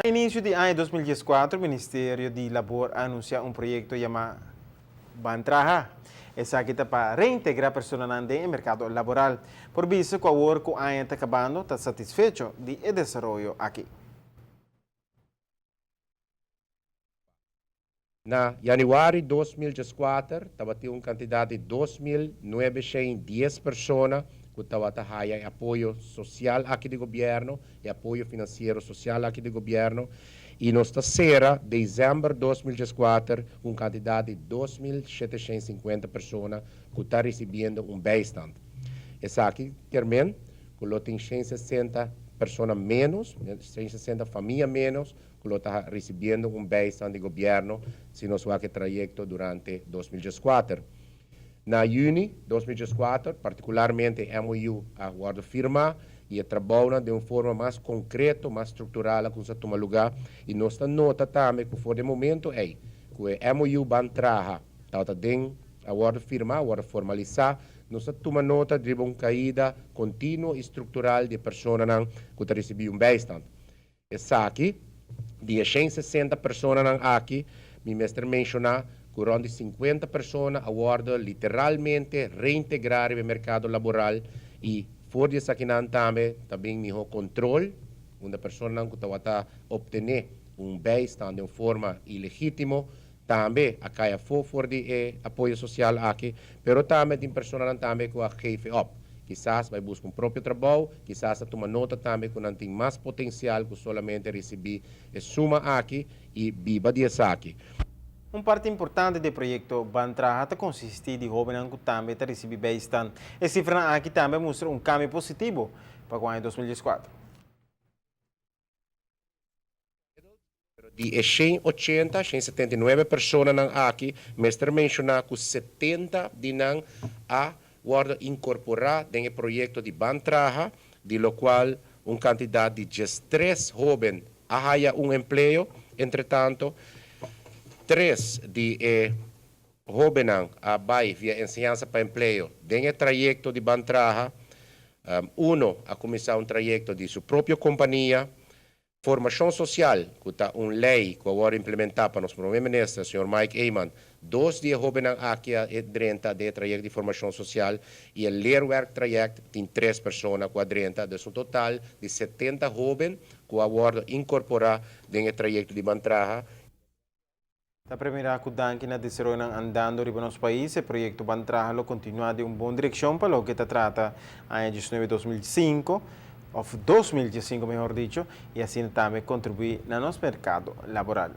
Inicio di aña 2014, Ministerio di Labor a anuncia un proyecto yama Ban Traha. Esaki ta pa reintegra personanan den e mercado laboral. Por bisa cu awor cu aña ta cabando ta satisfecho di e desaroyo aki. Na yanüari 2014 tabatin un kantidat di 2910 persona ku tabata haya e apoyo sosial aki di gobièrnu, e apoyo finansiero sosial aki di gobièrnu, i nos ta sera desèmber 2014 ku un kantidat di 2750 persona ku ta risibiendo un bijstand. Esaki kier men ku lo tin 160 persona ménos, 160 famia ménos, ku lo ta risibiendo un bijstand di gobièrnu si nos wak e trayekto durante 2014. Na yüni 2014, partikularmente e MOU a wòrdu firmá i e trabounan den un forma mas konkreto, mas struktural a kuminsá tuma lugá i nos ta nota tambe ku for di e momento ei ku e MOU ban traha tabata den a wòrdu firmá, a wòrdu formalisá, nos a tuma nota riba un kaida kontinuo i struktural di e personanan ku ta risibí un bijstand. Esaki, di e 160 personanan aki, mi mester menshoná ku rònt di 50 persona a wòrdu literalmente reintegrá riba e merkado laboral i for di esakinan tambe ta bin mihó kontrol, unda personanan ku tabata optené un bijstand den un forma ilegítimo tambe a kai afó for di e apoyo sosial aki, pero tambe tin personanan tambe ku a geef op. Kisas bai buska un propio trabou, kisas a tuma nota tambe ku nan tin mas potensial ku solamente risibí e suma aki i biba di esaki. Un parti importante di e proyekto Ban Traha ta konsistí di hóbennan ku tambe ta risibí bijstand. E sifranan aki tambe a mustra un kambio positivo pa ku aña 2014. Pero di e 180, 179 personanan aki, mester menshoná ku 70 di nan a wòrdu inkorporá den e proyekto di Ban Traha, di lokual un kantidat di 13 hóben a haya un empleo. Entretanto, tres di e hóbennan a bai via Enseñansa pa Empleo den e trayekto di Ban Traha. Uno a kuminsá un trayekto di su propio kompania. Formashon Sosial, ku ta un lei ku a wòrdu implementá pa nos Prome Minister, señor Mike Eman. Dos di e hóbennan aki a drenta den e trayekto di formashon sosial i e leerwerktraject tin tres persona ku a drenta, dus un total di 70 hóben ku a wòrdu inkorporá den e trayekto di Ban Traha. Ta premira ku danki na desaroyonan andando riba nos pais, e proyekto Ban Traha lo kontinuá den un bon direkshon pa loke ta trata aña 19 2005, òf 2015 mehor dicho, i asina tambe kontribuí na nos merkado laboral.